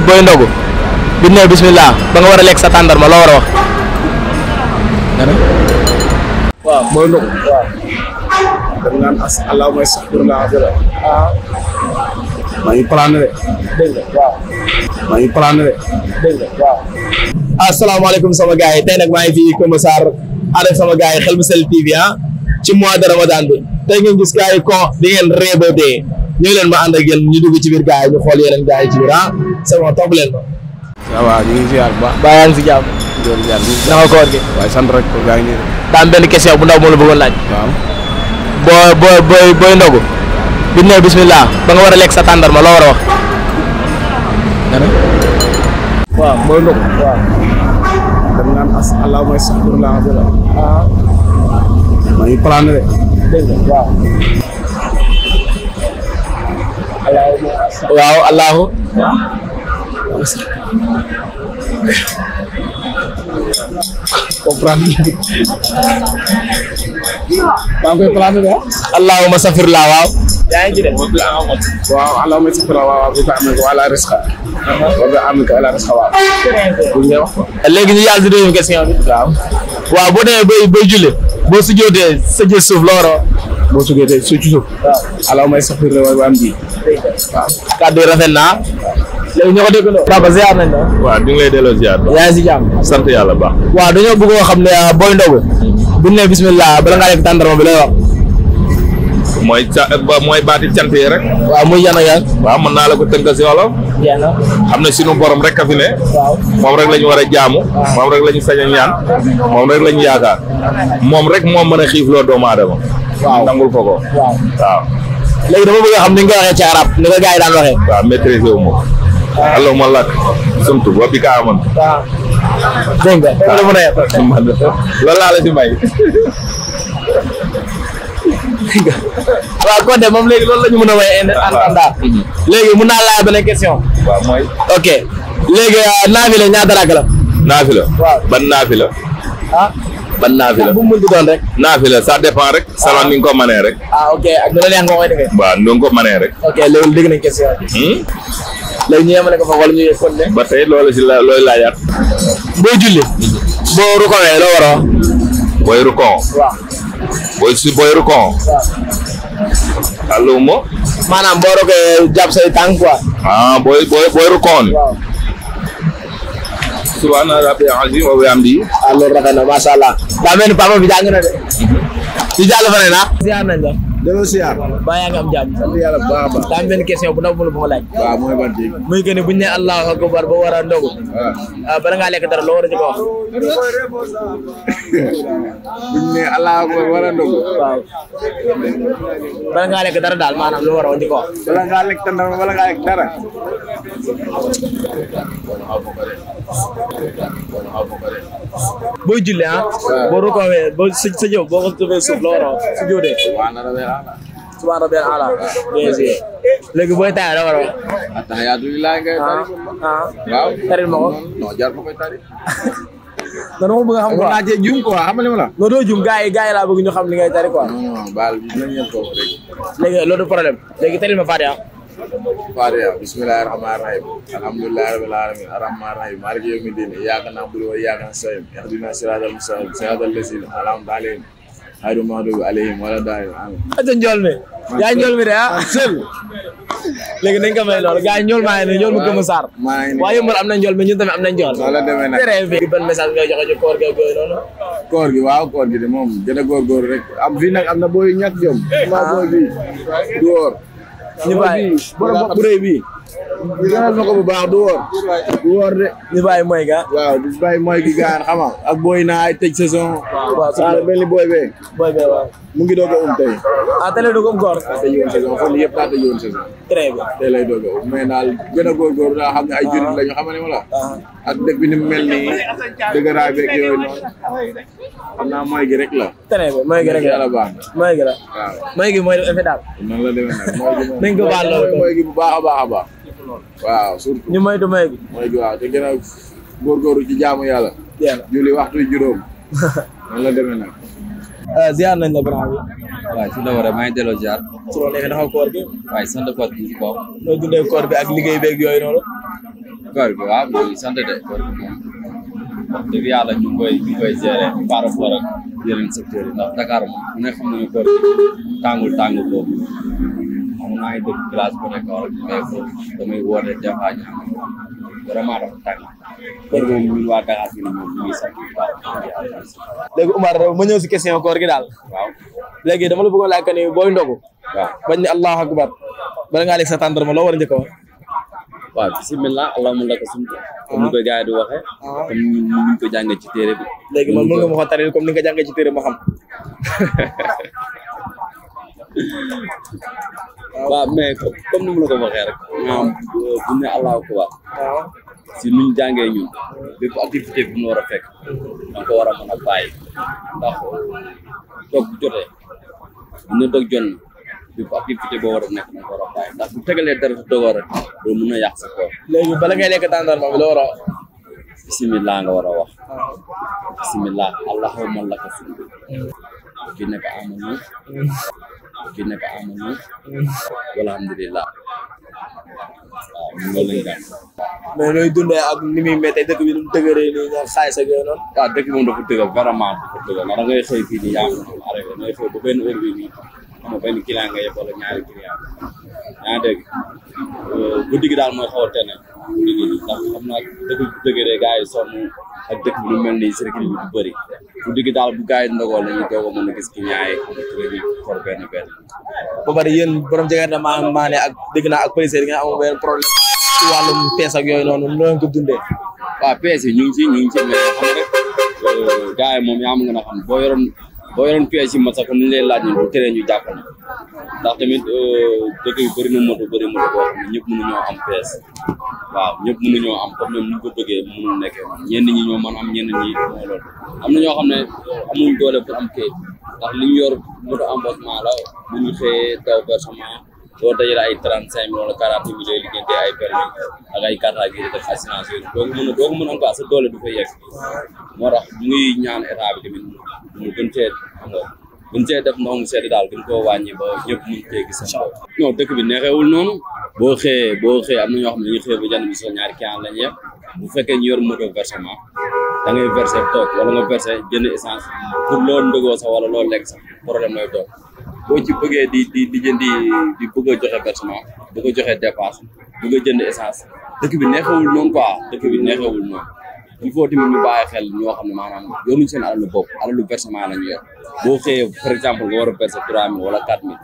booy ndogu bi ne bismillah ba nga war a lekk sa tàndarma loo war a wax. waaw booy ndogu. waaw. dañ naan allahumma astaghfirullah. maa ngi plané de. dégg nga waaw. maa ngi plané de. dégg nga waaw. asalaamaaleykum sama gars yi tey nag maa ngi fii Kër Massar ànd ak sama gars yi Xel mu Sell TV ci mois de Ramadan bi tey ngeen gis gars yi ko di ngeen réebatee ñëw leen ma ànd ak yéen ñu dugg ci biir gars yi ñu xool yeneen gars yi ci biir c'est bon topp leen ma. ça va ñu ngi ziar bu baax. baa yaa ngi si jàmm. doon ziar bi. naka koor gi. waaye sant rek ko gars yi nii. daa am benn question bu ndaw moo la bëggoon laaj. waaw. booy ndogu bi ne bismillah ba nga war a lekk sa tàndarma loo war a wax. waaw booy ndogu. waaw. dañ naan allahumma astaghfirullah. maa ngi plané de. dégg nga waaw. waaw allahu. comprendre maa ngi koy plané de. allahumma safirlaa waaw. yaa ngi ci de. waaw allahumma astaghfirullah waaw bi ka amee wala risqa. wa bi amee wala risqa waaw. bu ngay wax quoi. léegi ñu yàlla si deuxième question bi. waaw. waaw boo demee bay julli boo su jootee sa jë suuf loo war a wax. boo sugee tey su ci suuf. waaw. allahumma astaghfirullah wa am ji. waaw. kàddu yi rafet naa. léegi ñoo ko déggandoo. Baba ziar nañ la. waaw ñu ngi lay delloo ziar. yaa ngi si jàmm. sant yàlla baax. waaw dañoo bëgg xam ne booy ndogu. bu ñu nee bismillah bala ngaa lekk tàndarma bi lay wax. mooy baati cant yi rek. waaw muy yan ak yan. waaw mën naa la ko tënkal si wolof. jeex na. xam ne sunu borom rek a fi ne. waaw. moom rek la ñu war a jaamu. moom rek la ñu sañ a ñaan. moom rek la ñu yaakaar. moom rek moo mën a xiifloo doomu aadama. waaw nangul ko ko. waaw. waaw. léegi dama bëgg a xam ni nga waxee ci arab ni ko gars yi daan waxee. waaw maîtriser wu ma ko. allahumma lak sumtu wa bika amantu. waaw. dégg nga. dégg nga mën a yàq. loolu laa la si may. waaw kon de moom léegi loolu la ñu mën a woowee entendant. léegi mun naa laaj beneen question. waaw mooy. ok léegi naafila ñaata rakk la. naafila. waaw ban naafila. ah. ban naafila. bu mu mënti doon rek. naafila ça dépend rek. salon ni nga ko mënee rek. ah ok ak nu la neex nga koy defee. waaw ni nga ko mënee rek. ok léegi dégg nañ question bi. léegi ñu yemale ko fa wala ñu yegg kon ne. ba tey loolu si la looy laajaat. boo julli. boo rukkoo loo war a wax. booy rukon. waaw. booy rukon. waaw. allahumma. maanaam boo rukkoo jàpp say tànk quoi. ah booy rukon. waaw. subhaana rabbil azim wa bihamdihi. ah loolu rafet na macha allah. daa mel ni papa bi jàng na de. ci jàll fa ne na. ziar nañ la. delloo ziar. ba yaa ngi am jàmm. sant yàlla bu baax a baax. daa am benn question bu ndaw bu ma laaj. waaw mooy ban ji. muy que ne bu ñu nee allahu akbar ba war a ndogu. waaw. bala ngaa lekk dara loo war a jëkk a wax. bu ñu nee allahu akbar war a ndogu. waaw. bala ngaa lekk dara daal maanaam loo war a jëkk a wax. bala ngaa lekk tàndarma bala ngaa lekk dara. booy julli boo rukkoo boo sa jëw boo ko tëbee suuf loo war a wax su jóotee. subhaana rabbil aala. bien sûr. léegi booy taay la war a wax. attahiyaatu lillaahi ngay tari. waaw. taril ma ko. non jar ma koy tari. non dama bëgg a xam quoi. naa cee juum quoi xam nga li ma la. non doo juum gars yi laa bëgg ñu xam li ngay tari quoi. non baal dinañ leen foofu rek. léegi loolu du problème léegi taril ma Fatiha. Fatiha bismillahi rahmani rahim alhamdulillahi rabbil alamin arrahmani rahim maliki yawmi din iyyaka na'budu wa iyyaka nasta'in ihdina siratal mustaqim siratal ladzina an'amta alayhim ghayril maghdubi alayhim wala daalliin amiin. aca njool mi yaa njool mi de sel léegi nañ ko may loolu gars yi njool maa ngi ne njool mu Kër Massar waaye yëmbal am na njool mais ñun tamit am na njool. wala demee nag très bien. ban message ngay joxe ci koor gi ak yooyu noonu. koor gi waaw koor gi de moom gën a góorgóorlu rek am fii nag am na booy ñàkk jom. maa booy bii du wóor. ñu bàyyi borom bopp bu rëy bii. gënal ma ko bu baax du wóor. du wóor de. ñu bàyyi mooy ga. waaw du bàyyi mooy gi gaan xam nga ak booy naa ay tëj saison. waaw saa mel ni booy bee. booy bee waaw. mu ngi doog a tey. télé du ko koor. daa tëjoon saison fan yëpp daa tëjoon saison. très bien. tey lay doog a mais daal gën a góorgóorlu daa xam ne ay jurit lañu xam ne ma la. ak dëkk bi ni mu mel nii dëgëraay beeg yooyu noonu xam naa mooy gi rek la. très bien mooy gi rek la yàlla baax na. mooy gi la. waaw mooy gi mooy effet daal. noonu la demee nag mooy gi moom. nañ ko baal loolu mooy gi bu baax a baax a baax. waaw surtout. ñu moytu mooy gi. mooy gi waaw te gën a góorgóorlu ci jaamu yàlla. jeex na julli waxtu juróom. noonu la demee nag. ziar nañ la grand bi. waaw ci la war a maa ngi delloo jaar. su ma nekkee dafa koor gi. waaye sant koor gi ci kaw. noo dundee koor bi ak liggéey beeg yooyu noonu. koor gi waaw ñu ngi sant de koor gi moom wax dëgg yàlla ñu ngi koy gérer par rapport ak yeneen secteurs yi ndax Dakar moom ku ne xam nañu koor gi tàngul boobu xam naa ngi dëkk village bu nekk war mais damay woote des fois ñu am vraiment dafa tàng koor gi moom ñun waa Dakar fi ne moom ñu ngi sant bu baax. léegi Umar ma ñëw si question koor gi daal. waaw léegi dama la bëggoon laaj que ni booy ndogu. waaw bañ ne allahu akbar bala ngaa lekk sa tàndarma loo war a njëkk a wax. waaw bisimilah allahumma laka sumtu comme ni ko gars yi di waxee. comme ni ñu ko jàngee ci téere bi. léegi man mën nga ma ko taril comme ni nga ko jàngee ci téere ma xam. waaw mais comme ni mu la ko waxee rek. maanaam bu ne allahu akbar. waaw si nuñ jàngee ñun bépp activité bi mu war a fekk. da nga ko war a mën a bàyyi ndax toog bu jotee bu ne doog jot na bépp activité boo war a nekk da nga ko war a bàyyi ndax bu tegalee dara sa dogoo rek doo mën a yàq sa koor. léegi bala ngay lekk tàndarma bi loo war a wax. bisimilah nga war a wax. bisimilah allahumma laka sumtu ki nekk amanu ki nekk amanu walhamdulillah waaw ñun loolu lañ gàtt. mais looy dundee ak ni muy méttee dëkk bi nu mu dëgëree nii ñoom saay sa yooyu noonu. waaw dëkk moom dafa dëgër vraiment dafa dëgër ndax da ngay xëy fii nii yaa ngi arrêté da ngay xëy ba benn heure bii nii xam nga benn client nga yëpp wala ñaari client yaa ngi dégg guddi gi daal mooy xaw a tene guddi gi ndax xam naa dëkk bu dëgëree gars yi sonn ak dëkk bi lu mel ni circuit bi du bëri guddi gi daal bu gars yi ndogoo la ñuy doog a mën a gis client yi xam nga crédit for benn ba pare yéen borom jege na maane ak dégg naa ak policier yi nga am benn problème ci wàllum pees ak yooyu noonu noonu ko dundee. waaw pees yi ñu ngi ci mais xam rek gars yi moom yaa ma gën a xam boo yoroon pees yi mat sax comme ni leen laaj ñu bu teree ñu jàpp na ndax tamit dëkk bi bëri na moto boo xam ne ñëpp mënuñoo am pees waaw ñëpp mënuñoo am comme ñoom ni ñu ko bëggee mënul nekkee ñenn ñi ñoo mën am ñenn ñi mooy loolu am na ñoo xam ne amuñ doole pour am kayit ndax li ñu yor moto embossement la bu ñu xëyee daw versement doo dajale ay 35 000 wala 40 000 yooyu liggéeyante ay permis ak ay carte grise def assurance yooyu doo ko mën a quoi sa doole du fa yegg moo tax ñu ngi ñaan état bi tamit mu gën cee def ndox mu sedd daal gën koo wàññi ba ñëpp mën cee gis seen bopp. non dëkk bi neexewul noonu boo xëyee am na ñoo xam ne ñu xëyee ba jant bi so ñaari client lañ yem bu fekkee ñu yor moto versement da ngay verser toog wala nga verser jënd essence pour loo ndogoo sax wala loo lekk sax problème lay toog boo ci bëggee di jëndi di bëgg a joxe versement bëgg a joxe dépense bëgg a jënd essence dëkk bi neexewul noonu quoi dëkk bi neexewul noonu il faut tamit ñu bàyyi xel ñoo xam ne maanaam yoruñu seen alalu bopp alalu versement lañu yor boo xëyee par exemple nga war a verser 3 000 wala 4 000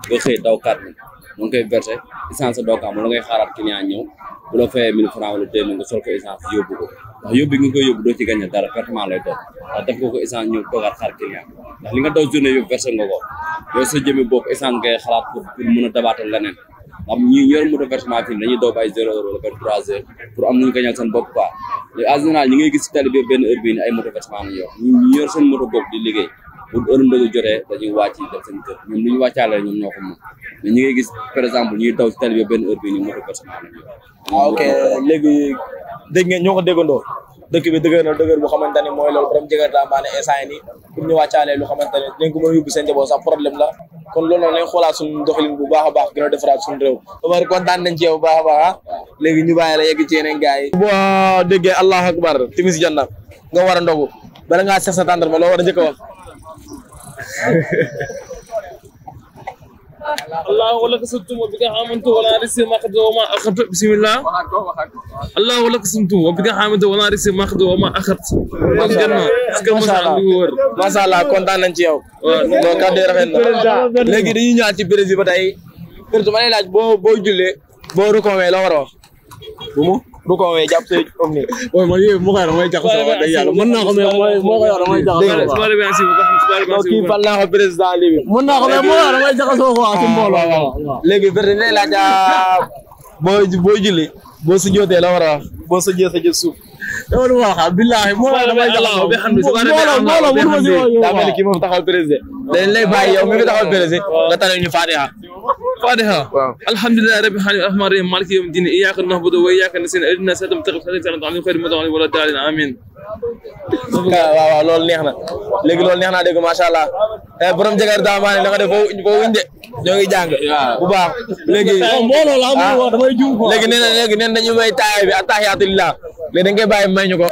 nga xëy daw 4 000 nga koy verser essence doo ko am wala ngay xaaraat client ñëw bu la fayee 1000 francs wala 2000 nga sol ko essence yóbbu ko ndax yóbbu nga koy yóbbu doo ci gagné dara pertement lay doon ndax def nga ko essence ñëw toogaat xaar client ndax li nga daw journée yóbbu versé nga ko yow sa jëmee bopp essence ngay xalaat pour mën a dabaatal leneen ndax ñi yor moto versement fii dañuy daw ba ay 0 heure wala 23 heures pour am nañu gañal seen bopp quoi léegi en général ñi ngay gis ci tali bi benn heure bii ni ay moto versement lañu yor ñu yor seen moto bopp di liggéey bu heure ndogu jotee dañuy wàcc def seen kër ñoom lu ñu wàccaale ñoom ñoo ko moom mais ñi ngay gis par exemple ñuy daw ci tali bi benn heure bii ni moto versement lañu yor. ok léegi dégg ngeen ñoo ko déggandoo dëkk bi dëgër na dëgër bu xamante ne mooy loolu borom jëgër daa maane instant yi nii pour ñu wàccaalee lu xamante ne dinañ ko mën a yóbbu seen njaboot sax problème la kon loolu noonu lañ xoolaat suñu doxalin bu baax a baax gën a defaraat suñu réew ba pare kontaan nañ ci yow bu baax a baax léegi ñu bàyyi la yegg ci yeneen gars yi boo déggee allahu akbar timis jot na nga war a ndogu bala ngaa sex sa tàndarma loo war a njëkk a wax الله ولك سنتم وبك حامنت ولا رسي ما أخذ وما أخذت بسم الله الله ولك سنتم وبك حامنت ولا رسي ما أخذ وما أخذت macha allah kontaan nañ ci yow loolu kàddu yi rafet na léegi dañuy ñëwaat ci président ba tey président ma lay laaj boo jullee boo rukoomee la war a wax bu mu rukoomee jàpp say om ni waaye man yooyu moo koy damay jaxasoo wax dëgg yàlla mën naa ko mais moo koy damay jaxasoo kii fal naa ko président lii bi mën naa ko mais moo koy damay jaxasoo quoi ci mbooloo léegi président lay laaj boo julli boo su jootee la war a wax boo sa jee sa jë suuf loolu wax billahi moo koy damay jaxasoo mbooloo daa mel ni kii moom taxawal président dañ lay bàyyi yow mi fi taxawal président nga tane ñu Fatiha فاتحة الحمد لله رب العالمين الرحمن الرحيم مالك يوم الدين إياك نعبد وإياك نستعين اهدنا الصراط المستقيم صراط الذين أنعمت عليهم غير المغضوب عليهم ولا الضالين آمين waaw loolu neex na léegi loolu neex na dégg macha allah borom jagar daamaane la nga def foo wuñ de ñoo ngi jàng bu baax léegi mbooloo la am wax damay juum ko léegi nee na dañu may taaya bi attahiyaatu lillah léegi dañ koy bàyyi may ñu ko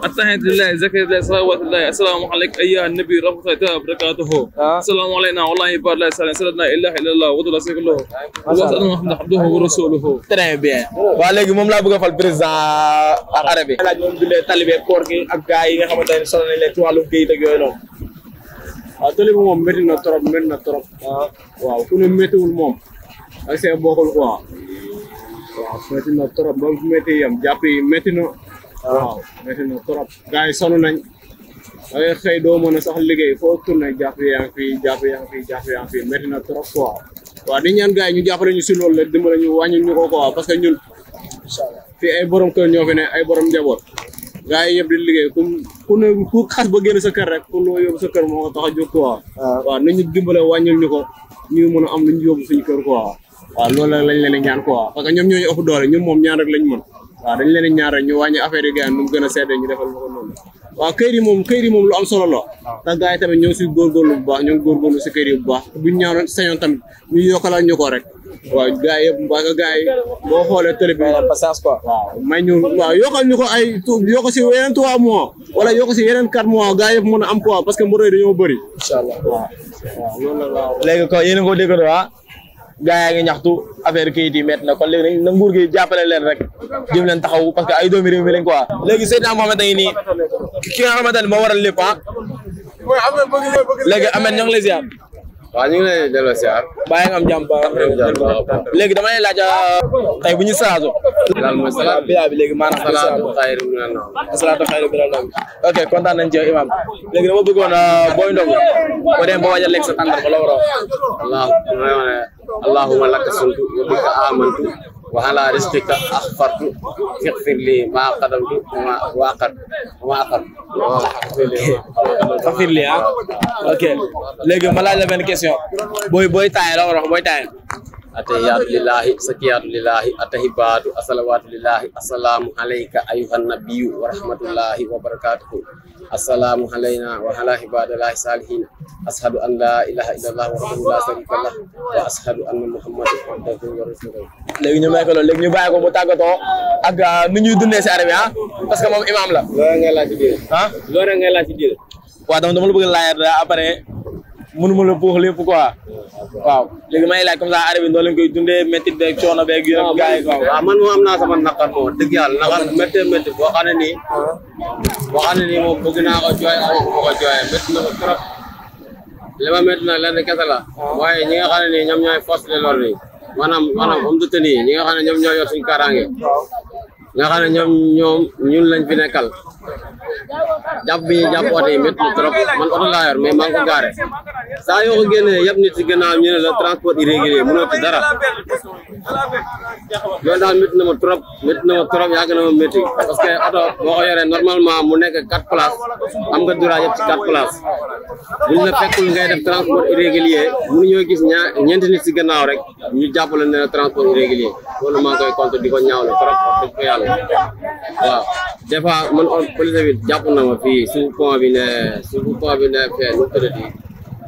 attahiyaatu lillahi zakatullahi salawatullahi assalamu alayka ayyuha nabi rahmatullahi wa barakatuhu assalamu alayna wallahi ibadallahi sallallahu la ilaha illallah wa la sharika lahu wa sallallahu muhammadan abduhu wa rasuluhu très bien waaw léegi moom laa bëgg a fal président arabe laaj moom dundee talibé koor gi ak gars yi nga xamante ne sonal nañ leen ci wàllum këyit ak yooyu noonu waaw tali bi moom métti na trop waaw ku ne méttiwul moom ak see bokkul quoi waaw métti na trop ba métti yam jàpp yi métti na waaw métti na trop gars yi sonn nañ dangay xëy doo mën a sax liggéey foo tourné jàpp yaa ngi fii métti na trop quoi waaw di ñaan gars yi ñu jàppale ñu si loolu la dimbale ñu wàññi ñu ko quoi parce que ñun fii ay borom kër ñoo fi ne ay borom njaboot gars yi yëpp di liggéey ku xas ba génn sa kër rek ku loo yóbbu sa kër moo ko tax a jóg quoi waaw nañu dimbale wàññil ñu ko ñu mën a am lu ñu yóbbu suñu kër quoi waaw loolu lañ leen di ñaan quoi parce que ñoom ñooñu ëpp doole ñun moom ñaan rek lañ mën waaw dañ leen di ñaan rek ñu wàññi affaire yi gars yi nu mu gën a seddee ñu defal ko noonu waaw këyit yi moom lu am solo la te gars yi tamit ñoo ngi si góorgóorlu bu baax ñoo ngi góorgóorlu si këyit yi bu baax buñ ñaanoon sañoon tamit ñu yokkalal ñu ko rek waaw gars yi yëpp parce que gars yi boo xoolee télé bi patience quoi waaw may ñu waaw yokkal ñu ko ay yokk si yeneen 3 mois wala yokk si yeneen 4 mois gars yëpp mën a am quoi parce que mbir yi dañoo bëri incha allah waaw loolu la léegi kon yéen a ko déggoo ah gars yaa ngi ñaxtu affaire kayit yi métti na kon léegi na nguur gi jàppale leen rek jëm leen taxaw parce que ay doomi réew mi lañ quoi léegi Seydina Mohamed a ngi nii ki nga xamante ne moo waral lépp ah léegi Ahmed ñoo ngi lay ziar waaw ñu ngi lay delloo ziar bàyyi nga am jàmm ba léegi dama lay laaj tey bu ñu salaatu daal mooy salaat bilaa bi léegi maanaam salaatu xayru mina nawm salaatu xayru mina nawm ok kontaan nañ ci yow imam léegi dama bëggoon booy ndogu boo dem ba waaj a lekk sa tàndar ba la war a allahumma laka suntu wa bika amantu wa ala rizqika akhfartu fighfir li ma qadamtu wa aqar fighfir li ok léegi ma laaj la benn question booy taay la war a wax booy taay atahiyatu lillahi sakiyatu lillahi atahibatu asalawatu lillahi assalamu alayka ayuhan nabiyyu wa rahmatullahi wa barakatuhu assalamu alayna wa ala ibadillahi salihin ashhadu an la ilaha illallah wahdahu la sharika lah wa ashhadu anna muhammadan abduhu wa rasuluhu léegi ñu may ko loolu léegi ñu bàyyi ko mu tàggatoo ak nu ñuy dundee si arab ah parce que moom imam la loolu ngay laaj ci diine loolu ngay laaj ci diine waaw dama la bëgg laajal après mënuma la puux lépp quoi waaw léegi may laaj comme ça arab yi noo leen koy dundee métti beeg coono beeg yu ne gars yi quoi waaw man moom am naa sama naqar moom dëgg yàlla naqar métti boo xam ne nii moom bëgg naa ko jooy aw ma ko jooyee métti na ko trop li ma métti na lenn kese la mooy ñi nga xam ne nii ñoom ñooy force de l'ordre yi maanaam homme de tenue ñi nga xam ne ñoom ñoo yor suñu kaaraange nga xam ne ñun lañ fi nekkal jàpp bi ñu jàpp oto yi métti na trop man oto laa yor mais maa ngi ko gaare saa yoo ko génnee yëpp nit ci gannaaw ñu ne la transport irrégulier mënoo ci dara loolu daal métti na ma trop yàgg na ma métti parce que oto boo ko yoree normalement mu nekk 4 places am nga droit yëpp ci 4 places buñ la fekkul ngay def transport irrégulier mënuñoo gis ñeenti nit ci gannaaw rek ñu jàppale ne la transport irrégulier loolu maa ngi koy compte di ko ñaawlu trop wax dëgg yàlla waaw des fois man police bi jàpp na ma fii suñu pont bi ne fee nu tëddati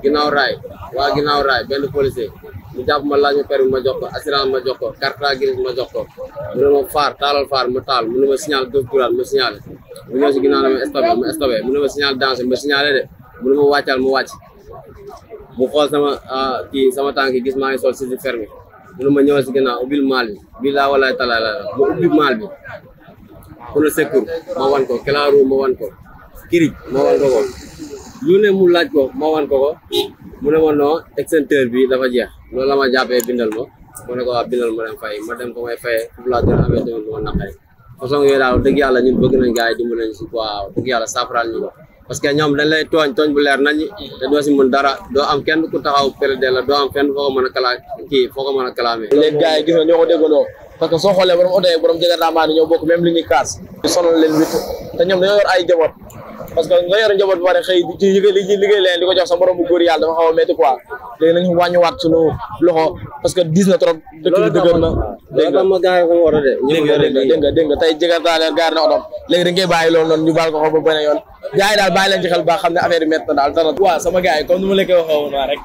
ginnaaw raay benn policier mu jàpp ma laaj ma permis ma jox ko assurance ma jox ko carte grise ma jox ko mu ne ma taalal faar ma taal mu ne ma signal gauche droite ma signalé mu ñëw si ginnaaw ne ma stoppé mu ne ma signal danger ma signalé de mu ne ma wàccal ma wàcc mu xool sama tànk gis maa ngi sol si fermé mu ne ma ñëw si ginnaaw ubbil maal bi billaa walaay talaay la mu ubbi maal bi pour le secours ma wan ko kelaaru ma wan ko kirij ma wan ko lu ne mu laaj ko ma wan ko mu ne ma non extincteur bi dafa jeex loolu la ma jàppee bindal ma mu ne ko waa bindal ma dem fay ma dem ko may fayee foofu laa gën a amee tamit moo naqari façon yooyu daal dëgg yàlla ñun bëgg nañ gars yi dimbali nañ si quoi dëgg yàlla saafaraal ñu ko parce que ñoom dañ lay tooñ bu leer nañ te doo si mën dara doo am kenn ku taxaw péréde la doo am fenn foo ko mën a kalaamee léegi gars yi gis nga ñoo ko déggandoo parce que soo xoolee borom oto yi borom jëga daamaani ñoo bokk même li ñuy kaas sonal leen wit te ñoom dañoo yor ay jaboot parce que nga yor njaboot bu bari xëy ci liggéey leen di ko jox sa borom bu góor yàlla dafa xaw a métti quoi léegi nañu wàññiwaat suñu loxo parce que diis na trop dëkk bi dëgër na dégg nga tey jëgal daa leen gaar na otom léegi dañ koy bàyyi loolu noonu ñu baal ko ba beneen yoon gars yi daal bàyyi leen ci xel ba xam ne affaire yi métti na daal dara waaw sama gars yi comme ni ma la koy waxee woon waa rek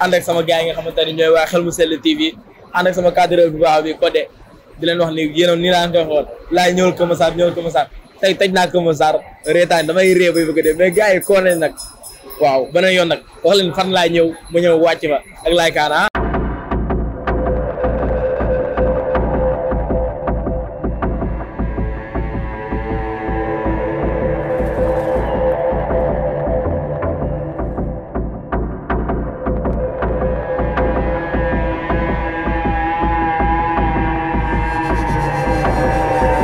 ànd ak sama gars yi nga xamante ni ñooy waa Xel Mu Sell TV ànd ak sama cadre bu baax bi Codé di leen wax ni yéen nii laa koy xool laay ñëwal Kër Massar tey tëj naa Kër Massar reetaan damay ree bay bëgg a dee mais gars yi koo nañ nag waaw beneen yoon nag wax leen fan laa ñëw ma ñëw wàcc fa ak laay kaana